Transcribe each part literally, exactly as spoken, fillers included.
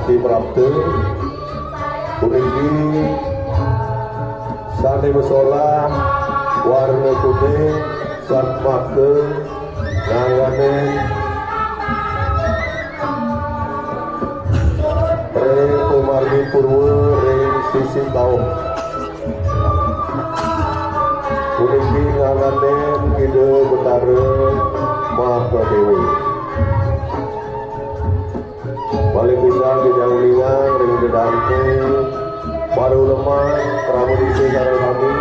Prapta puniki sané masolah warna kuning, satmaka ngangganin ring pamargi purwa ring sisi kauh. Puniki ngangganin Ida Betara Mahadéwa. Malih pisan titiang uningang ring dedante, para uleman, krama disa sareng sami.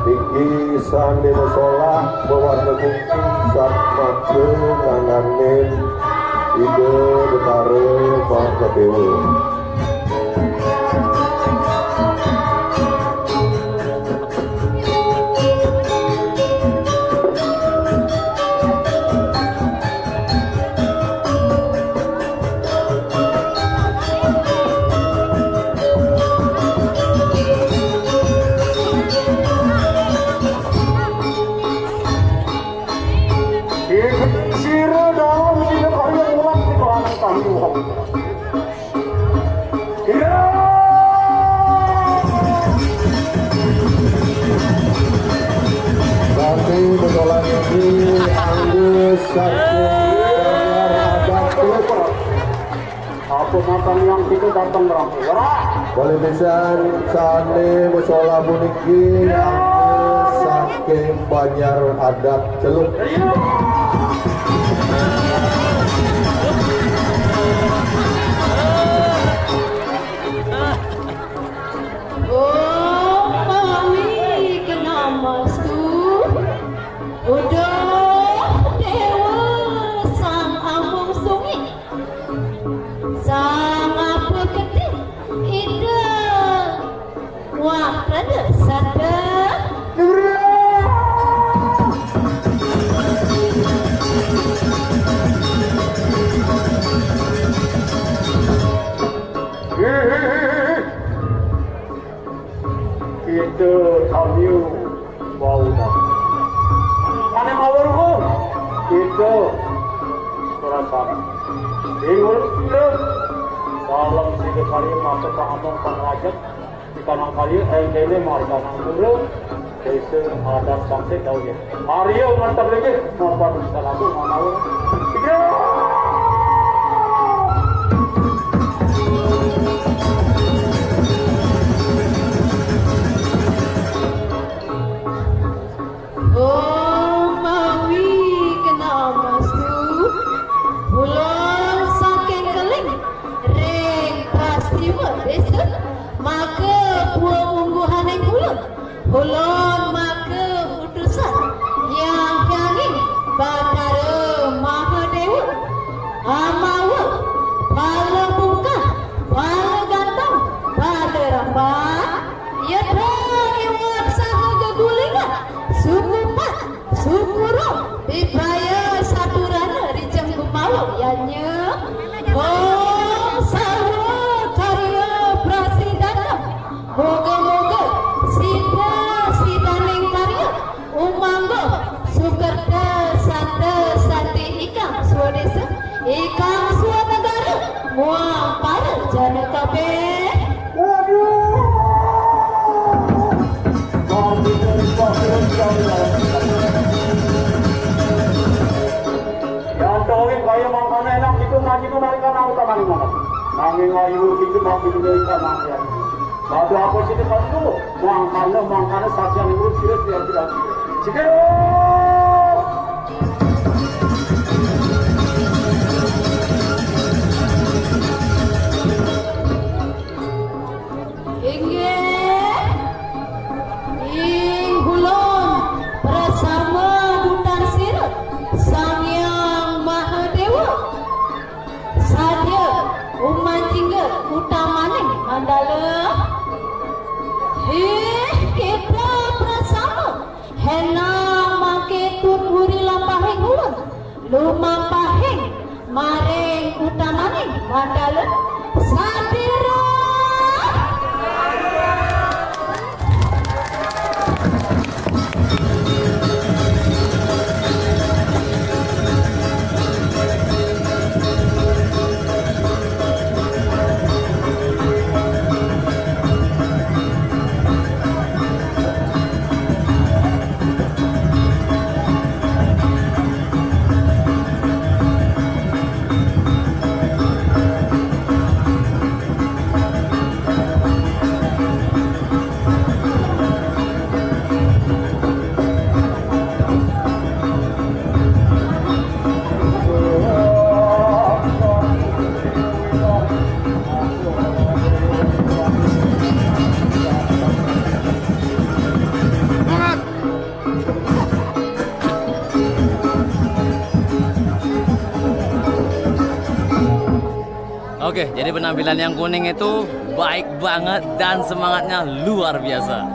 Niki sané masolah mawarna kuning, satmaka ngangganin Ida Betara Mahadéwa. Sira dalam sira kaya ulat di kalangan kami. Berarti bedolan ini anggus satu. Apa matang yang kita datang berang? Malih pisan sané masolah puniki anggus saking Banjar Adat Celuk. Om Mawi Kenamastu. Uduh Déwa Sang Amung Sungi. Sang Apa Keding. Ida Wah Prada Sata. Kita sambil bau dah. Mana mau ruhun? Kita perasaan. Bingung kita. Dalam sida kali masa paham pangrajak. Di kanang kali, eh, dene marga nang pura. Desa adat sampai tahu ya. Arya mantap lagi. Mantap bisa langsung manawa. Tiga. Om Mawi Kenamastu, ulun saking Keling ring Prastiva Desa, maka pua mungguhaning ulun, ulun maka utusan Hyang Hyangin Batara Mahadewa, amawa pala bungkah, pala gantong, pala rambat, Yadra iwak saha gegulingan, suku pat, suku rum, bibaya saturana rijeng gumawa yanya. Om sarwa karya prasiddham. Moga-moga sida sidaning karya umangga sukerta santa sati ikang swadesa, ikang swanegara, muang para jana kabeh. Waduh. Yang tahu kaya mangkana enak itu ngaji tu narikan anggota maning mana. Nanging ayu itu mampu menjadi kanan. Batu apa sih itu kan tu? Mangkana, mangkana sajian dulu sira sira tidak sira. Sira. Inggih. Ing ulun prasama dutan sira, Sang Hyang Mahadewa. Sadia umanjingga utamaning mandala. Hih, kita prasama. Henang mangke tungguri lampahing ulun. Lumampahing maring utamaning mandala. Sadira. Oke, jadi penampilan yang kuning itu baik banget dan semangatnya luar biasa.